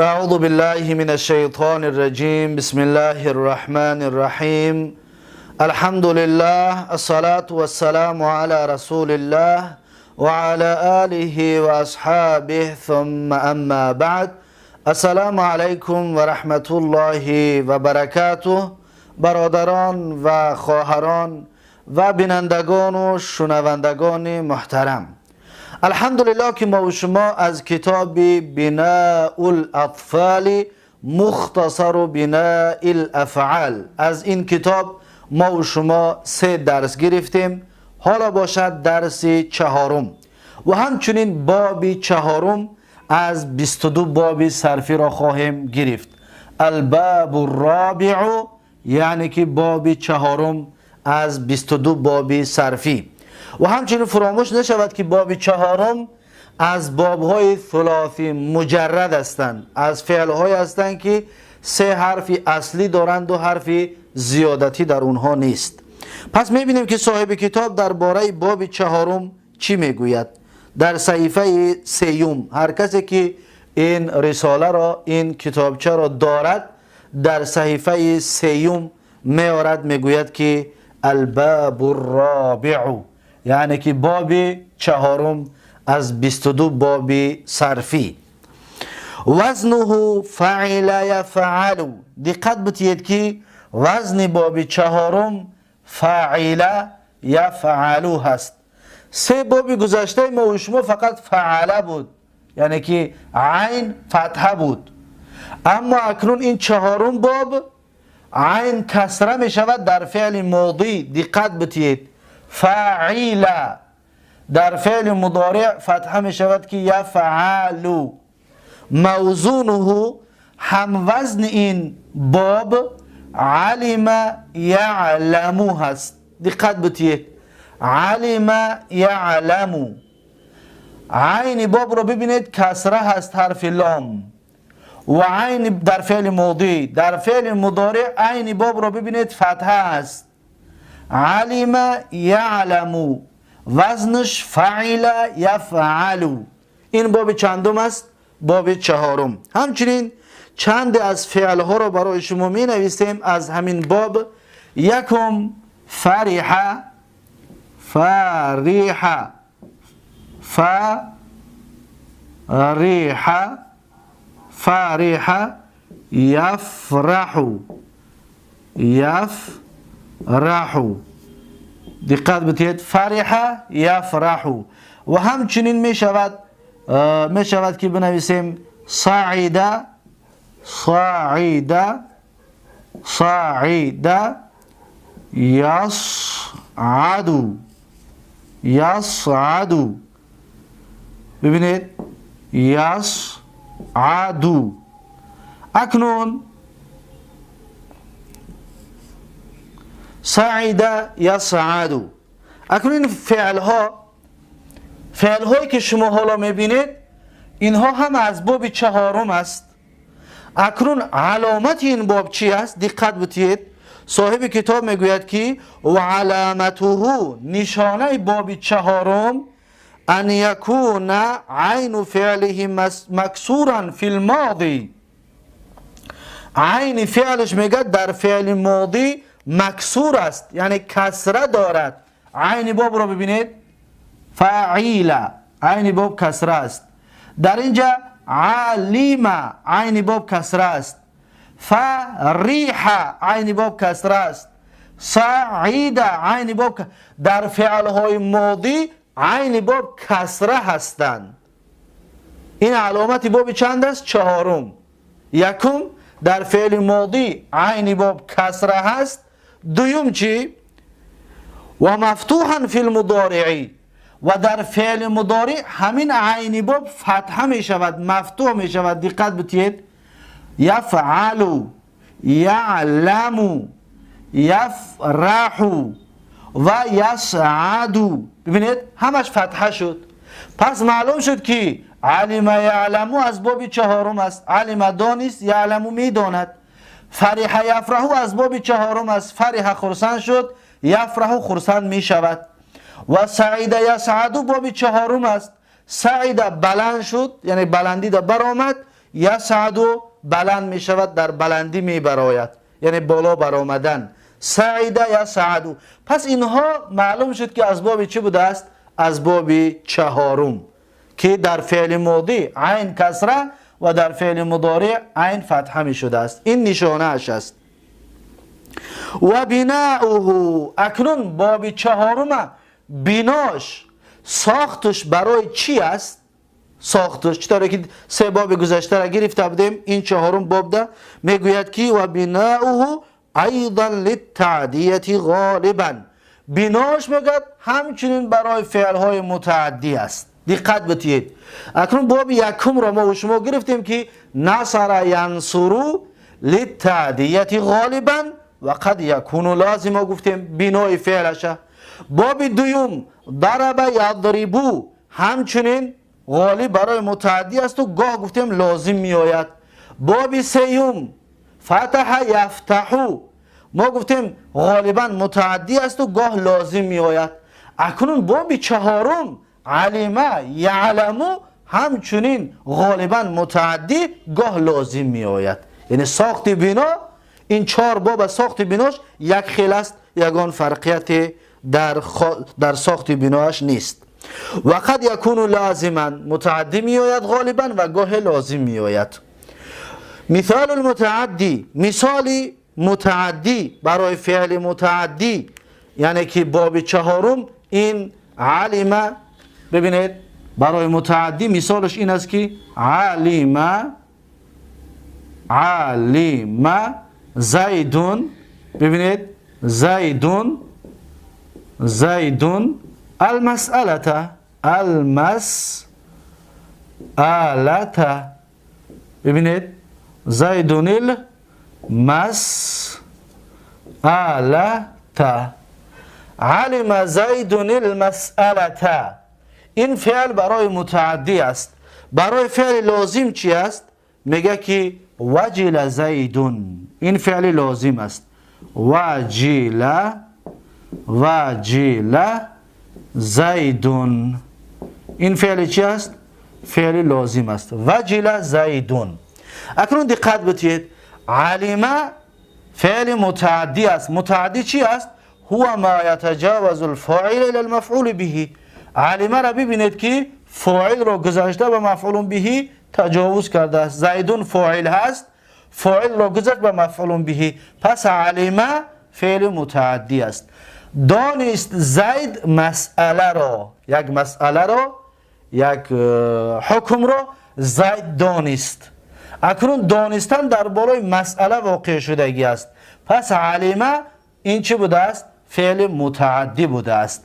أعوذ بالله من الشيطان الرجيم. بسم الله الرحمن الرحيم. الحمد لله، الصلاة والسلام على رسول الله وعلى آله وأصحابه، ثم أما بعد. السلام علیکم و رحمت الله و برکاته. برادران و خواهران و بینندگان و شنوندگان محترم، الحمدلله که ما و شما از کتاب بناء الاطفال مختصر بناء الافعال، از این کتاب ما و شما سه درس گرفتیم. حالا باشد درس چهارم و همچنین باب چهارم از 22 باب صرفی را خواهیم گرفت. الباب الرابع، یعنی که باب چهارم از 22 باب صرفی. و همچنین فراموش نشود که باب چهارم از بابهای ثلاثی مجرد هستند، از فعلهای هستند که سه حرف اصلی دارند و حرف زیادتی در اونها نیست. پس میبینیم که صاحب کتاب درباره باب چهارم چی میگوید. در صحیفه سیوم، هر کسی که این رساله را، این کتابچه را دارد، در صحیفه سیوم میارد، میگوید که الباب الرابع، یعنی که باب چهارم از 22 باب صرفی. وزنه فعل یفعل. دقت بتید که وزن باب چهارم فعل یفعل هست. سه باب گذشته ما و شما فقط فعل بود، یعنی که عین فتحه بود. اما اکنون این چهارم باب عین کسره می شود در فعل ماضی. دقت بتید، فاعل در فعل مضارع فتحه می شود که یفعل. موزونه، هم وزن این باب علم یعلم هست. دقت بتید، علم یعلم. عین باب رو ببینید کسره هست، حرف لام، و عین در فعل ماضی. در فعل مضارع عین باب رو ببینید فتحه است. علم یعلم، وزنش فعل یفعل. این باب چندم است؟ باب چهارم. همچنین چند از فعلها رو برای شما می نویسیم از همین باب. یکم فرح، فرح، فرح، فرح یفرح، یفرح. دقت بتید، فرح یفرح. و همچنین می شود که بنویسیم صعد، صعد، صعد یصعد، یصعد. ببینید یصعد. اکنون صعد یصعد. اکنون این فعلها، فعلهایی که شما حالا میبینید، اینها هم از باب چهارم است. اکنون علامت این باب چی است؟ دقت بتید، صاحب کتاب میگوید که و علامته، نشانه باب چهارم، ان یکون عین فعله مکسورا فی الماضی. عین فعلش میگه در فعل ماضی مکسور است، یعنی کسره دارد. عین باب رو ببینید، فعیل، عین باب کسره است. در اینجا علیم، عین باب کسره است. فریح، عین باب کسره است. صعید، عین باب. در فعلهای ماضی عین باب کسره هستند. این علامت باب چند است؟ چهارم. یکم در فعل ماضی عین باب کسره هست. دوم چی؟ و مفتوحا فی المضارع، و در فعل مضارع همین عین باب فتحه می شود، مفتوح می شود. دقت بتید، یفعل، یعلم، یفرح و یسعد. ببینید همش فتحه شد. پس معلوم شد که علم یعلم از باب چهارم است. علم دانست، یعلم میداند. فرح یفرح از باب چهارم است. فرح خرسند شد، یفرح خرسند می شود. و سعید یسعد باب چهارم است. سعید بلند شد، یعنی بلندی در برآمد، یسعدو بلند می شود، در بلندی می براید، یعنی بالا برآمدن. سعیده یسعدو. پس اینها معلوم شد که از باب چی بوده است؟ از باب چهارم که در فعل ماضی عین کسره و در فعل مضارع عین فتحه می شده است. این نشانه اش است. و بناؤه، اکنون باب چهارم بناش، ساختش برای چی است؟ ساختش چطوری که سه باب گذشته را گرفته بودیم، این چهارم باب ده میگوید که و بناؤه ایضا للتعدیه غالبا. بناش میگوید همچنین برای فعلهای متعدی است. دقت بتید. اکنون باب یکم را ما و شما گرفتیم که نصر ینصرو للتعدیه غالبا و قد یکون لازم، گفتیم بنای فعلش. باب دوم ضرب یضربو همچنین غالب برای متعدی است و گاه گفتیم لازم می آید. باب سیوم فتح یفتحو ما گفتیم غالبا متعدی است و گاه لازم می آید. اکنون باب چهارم علمه یعلمو همچنین غالبا متعدی گاه لازم می آید. یعنی ساخت بنا، این چهار باب ساخت بناش یک خیل است، یگان فرقیت در ساخت بناش نیست. و قد یکون لازما، متعدی می آید غالبا و گاه لازم می آید. مثال المتعدی، مثال متعدی برای فعل متعدی، یعنی که باب چهارم این علمه. ببینید برای متعدی مثالش این است که علمه، علمه زیدون، ببینید زیدون، زیدون المسألة، المسألة، ببینید زیدون المسألة، علم زیدون المسألة. این فعل برای متعدی است. برای فعل لازم چی است؟ میگه که وجل زیدون، این فعل لازم است. وجل، وجل زیدون، این فعل چی است؟ فعل لازم است. وجل زیدون. اکنون دقت بتید، علم فعل متعدی است. متعدی چی است؟ هو ما یتجاوز الفاعل الى المفعول به. علم را ببینید که فاعل را گذاشته به مفعول به تجاوز کرده است. زیدون فاعل هست، فاعل را گذاشت به مفعول به، پس علم فعل متعدی است. دانست زید مسئله را، یک مسئله را، یک حکم را زید دانست. اکنون دانستن در بالای مسئله واقع شدگی است. پس علمه این چی بوده است؟ فعل متعدی بوده است.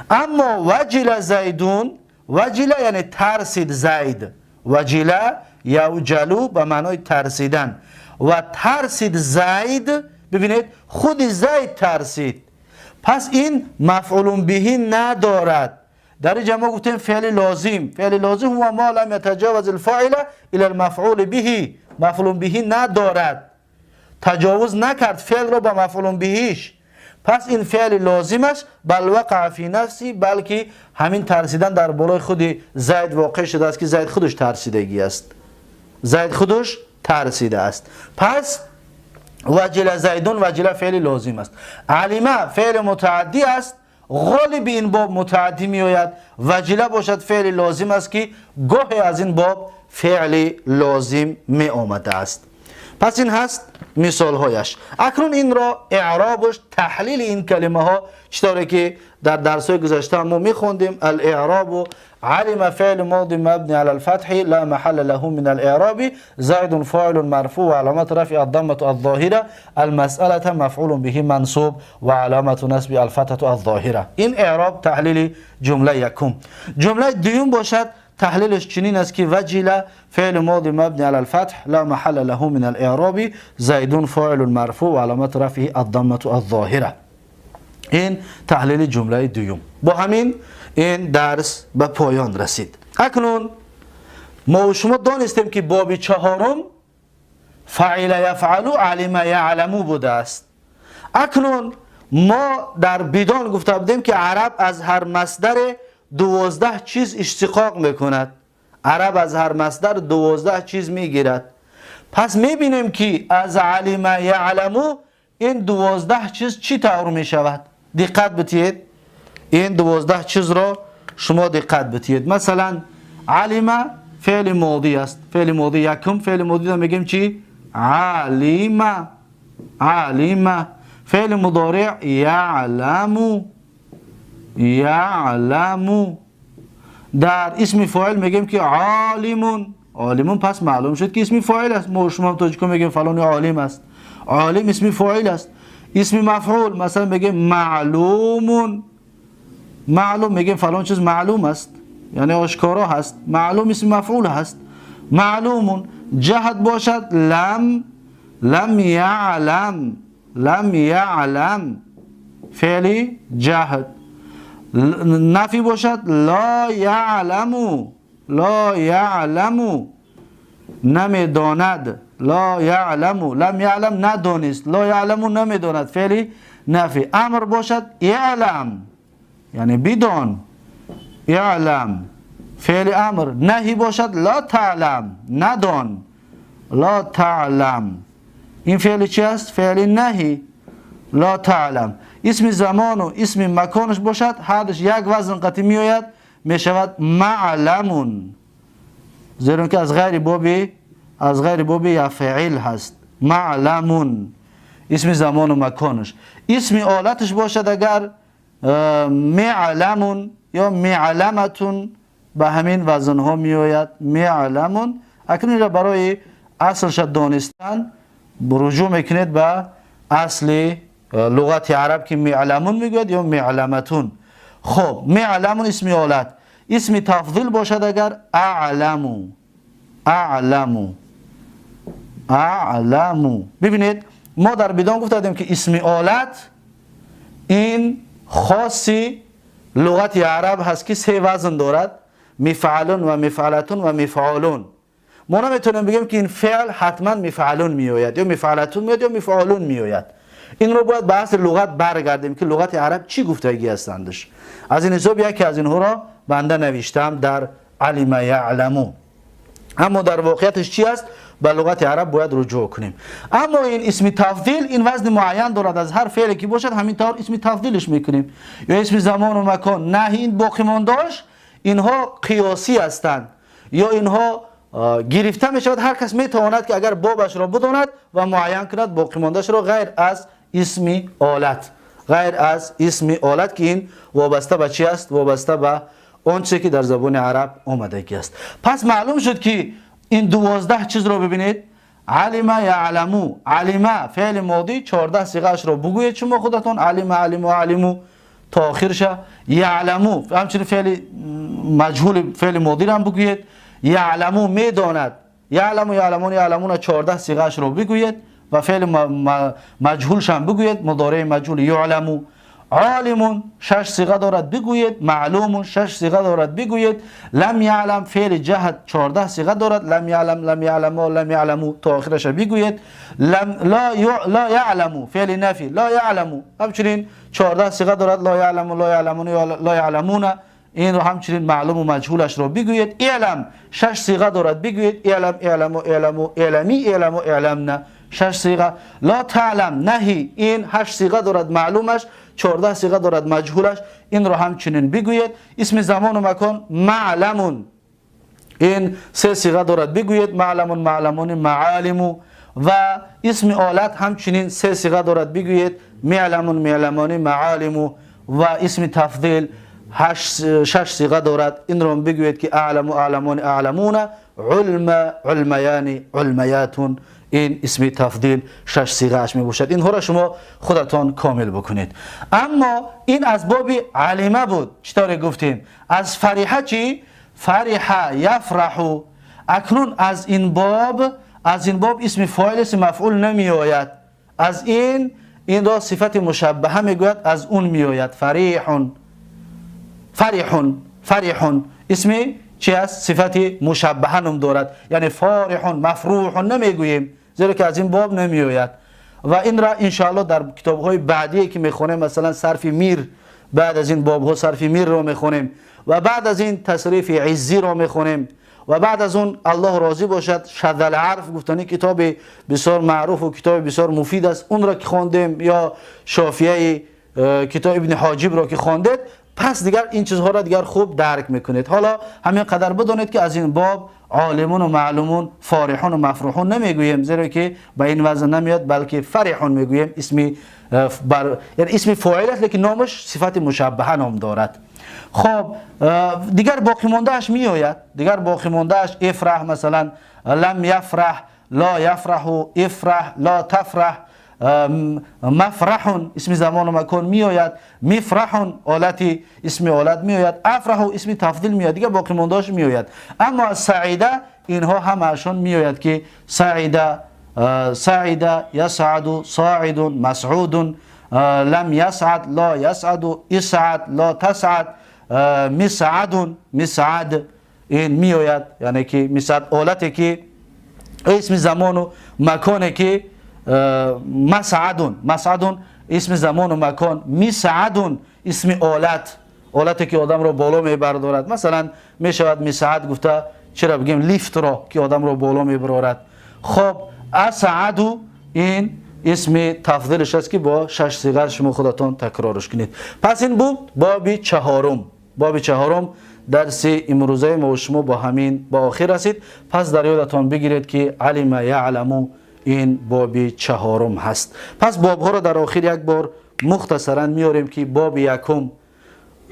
اما وجل زیدون، وجل یعنی ترسید زید، وجل یوجلو به معنای ترسیدن، و ترسید زید، ببینید خود زید ترسید، پس این مفعول به ندارد. در اینجا ما گفتیم فعل لازم، فعل لازم هو ما لم یتجاوز الفاعل الى المفعول به، مفعول به ندارد، تجاوز نکرد فعل را به مفعول بهش، پس این فعل لازمش بل وقع فی نفسی، بلکه همین ترسیدن در بالای خود زید واقع شده است که زید خودش ترسیدگی است، زید خودش ترسیده است. پس وجل زیدون، وجل فعل لازم است. علمه فعل متعدی است، غالب این باب متعدی می آید. وجله باشد فعل لازم است که گاهی از این باب فعل لازم می آمده است. پس این هست مثال هایش. اکنون این را اعرابش، تحلیل این کلمه ها چطوره که در درس های گذشته ما می خوندیم. الاعراب علم فعل ماضی مبنی على الفتح لا محل له من الاعراب، زائد فاعل مرفوع وعلامة رفع الضمة الظاهرة، المسألة مفعول به منصوب وعلامة نصب الفتحة الظاهرة. این اعراب تحلیل جمله یکم. جمله دوم باشد تحلیلش چنین است که وجل فعل ماضی مبنی على الفتح لا محل له من الاعراب، زائد فاعل مرفوع وعلامة رفعه الضمة الظاهرة. این تحلیل جمله دوم. با همین این درس به پایان رسید. اکنون ما و شما دانستیم که باب چهارم فعل یفعل علم یعلم بوده است. اکنون ما در بدان گفته بودیم که عرب از هر مصدر 12 چیز اشتقاق میکند. عرب از هر مصدر 12 چیز میگیرد. پس میبینیم که از علم یعلمو این 12 چیز چی طور میشود. دقت بتید، این 12 چیز را شما دقت بتید. مثلا علم فعل ماضی است، فعل ماضی یکم، فعل ماضی را میگیم چی؟ علم. علم. فعل مضارع یعلم. یعلم. در اسم فاعل میگیم که عالمون. عالمون، پس معلوم شد که اسم فاعل است. ما شما تاجیکو میگیم فلانی عالم است، عالم اسم فاعل است. اسم مفعول مثلا میگیم معلومون. معلوم میگیم فلان چیز معلوم است، یعنی آشکارا هست. معلوم اسم مفعول هست، معلومون. جهت باشد لم، لم یعلم، لم یعلم فعل جهت. نفی باشد لا یعلمو، لا یعلمو نمیداند، لا یعلمو، لم یعلم ندانست، لا یعلمو نمیداند، فعل نفی. امر باشد اعلم یعنی بدان، اعلم فعل امر. نهی باشد لا تعلم ندان، لا تعلم این فعل چی است؟ فعل نهی، لا تعلم. اسم زمان و اسم مکانش باشد هردش یک وزن قطعی میآید، میشود معلمون، زیرا که از غیر بابی، از غیر بابی یفعل هست. معلمون اسم زمان و مکانش. اسم آلتش باشد اگر معلمون یا معلمتون به همین وزن ها میآید، معلمون. اکنون را برای اصلش دانستن رجوع میکنید به اصل لغت عرب که معلمون میگوید یا معلمتون. خب معلمون اسم آلت. اسم تفضیل باشد اگر اعلمو، اعلمو، اعلمو. ببینید ما در بدان گفتیم که اسم آلت این خاصی لغت عرب هست که سه وزن دارد، مفعلون و مفعلتون و مفعالون. ما نمیتونیم بگیم که این فعل حتما مفعلون میآید یا مفعلتون میآید یا مفعالون میآید. این رو باید به اصل لغت برگردیم که لغت عرب چی گفتگی هستندش. از این حساب یکی از اینها را بنده نوشتم در علم یعلمو، اما در واقعیتش چی است؟ به لغت عرب باید رجوع کنیم. اما این اسم تفضیل این وزن معین دارد، از هر فعلی که باشد همین طور اسم تفضیلش میکنیم، یا اسم زمان و مکان. نه این باقی مانداش اینها قیاسی هستند یا اینها گرفته می شود. هر کس می تواند که اگر بابش را بداند و معین کند باقی ماندهش را، غیر از اسم آلت، غیر از اسم آلت که این وابسته به چی است؟ وابسته به آنچه که در زبان عرب آمدگی است. پس معلوم شد که این 12 چیز را ببینید. علم یعلمو، علم فعل ماضی 14 صیغه اش را بگویید شما خودتون، علم علم و علمو تا آخرش. یعلمو همچنین فعل مجهول فعل ماضی را هم بگویید. یعلمو میداند، یعلمو یعلمون یعلمون 14 صیغه اش را بگویید و فعل مجهولش هم بگویید، مضارع مجهول یعلمو. عالم 6 صیغه دارد بگویید، معلوم 6 صیغه دارد بگویید. لم یعلم فعل جهت 14 صیغه دارد، لم یعلم لم یعلم لم یعلمو تا آخرش بگویید. لم لا یعلمو فعل نفی، لا یعلمو همچنین 14 صیغه دارد، لا یعلم لا یعلمون لا یعلمون، این رو همچنین معلوم و مجهولش رو بگویید. اعلم 6 صیغه دارد بگویید، اعلم اعلم اعلم اعلمی اعلم اعلمنا 6 صیغه. لا تعلم نهی این 8 صیغه دارد معلومش، 14 صیغه دارد مجهولش، این رو همچنین بگویید. اسم زمان و مکان معلمون این 3 صیغه دارد بگویید، معلمون معلمون معالم. و اسم آلت همچنین 3 صیغه دارد بگویید، معلمون معلمان معالم. و اسم تفضیل 6 صیغه دارد، این رو بگویید که اعلم اعلمون اعلمون، علم علمیان علمیاتون. این اسم تفضیل 6 صیغه اش می باشد. اینها را شما خودتان کامل بکنید. اما این از باب علمه بود، چطور گفتیم؟ از فریحه چی؟ فرحه یفرح. اکنون از این باب، از این باب اسم فاعل اسم مفعول نمی آید، از این را صفت مشبهه می گوید، از اون می آید. فریح، فریح، فریح اسم چی است؟ صفت مشبهه نام دارد، یعنی فارح مفروح نمیگوییم، زیرا که از این باب نمیآید. و این را انشاءالله در کتاب های بعدی که میخونیم، مثلا صرف میر، بعد از این باب ها صرف میر رو میخونیم و بعد از این تصریف عزی رو میخونیم و بعد از اون الله راضی باشد شذ العرف گفتنی کتاب بسیار معروف و کتاب بسیار مفید است، اون را که خواندیم، یا شافیه کتاب ابن حاجب را که خواندید، پس دیگر این چیزها را دیگر خوب درک میکنید. حالا همین قدر بدانید که از این باب عالمون و معلومون، فارحون و مفرحون نمیگوییم، زیرا که به این وزن نمیاد، بلکه فرحون میگوییم. اسمی بر یعنی اسم فاعل است، لیکن نامش صفت مشبهه نام دارد. خب دیگر باقی ماندهش میآید، دیگر باقی ماندهش افرح مثلا، لم یفرح، لا یفرح، افرح، لا تفرح، مفرح اسم زمان و مکان میآید، مفرح آلتی اسم آلت میآید، افرح اسم تفضیل میآید، دیگه باقی ماندهش میآید. اما از سعیده اینها همه‌شون میآید که سعیده، سعیده، یسعد، صاعد، مسعود، لم یسعد، لا یسعد، اسعد، لا تسعد، مسعد، مسعد این میآید، یعنی که مسعد آلتی که اسم زمان و مکانی که مسعدون، مسعدون اسم زمان و مکان، مسعدون اسم آلت، آلتی که آدم رو بالا میبردارد. مثلا میشود مسعد گفته چرا بگیم لیفت را که آدم رو بالا میبرارد. خب اسعدو این اسم تفضیلش است که با 6 صیغه شما خودتان تکرارش کنید. پس این بود باب چهارم. باب چهارم درس امروزه ما و شما با همین با آخر رسید. پس در یادتان بگیرید که علم یعلم این باب چهارم هست. پس بابها را در آخر یک بار مختصرا میاریم که باب یکم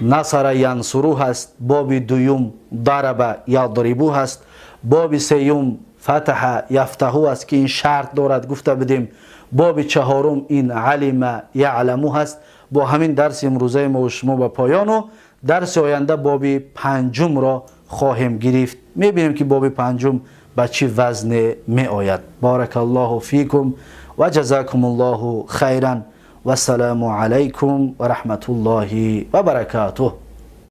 نصر ینصرو هست، باب دوم ضرب یضربو هست، باب سیوم فتح یفتحو است که این شرط دارد گفته بدیم، باب چهارم این علم یعلمو هست. با همین درس امروزه ما و شما به پایان و درس آینده باب پنجم را خواهیم گرفت. میبینیم که باب پنجم به چه وزن می آید. بارک الله فیکم و جزاکم الله خیرا و السلام علیکم و رحمت الله و برکاته.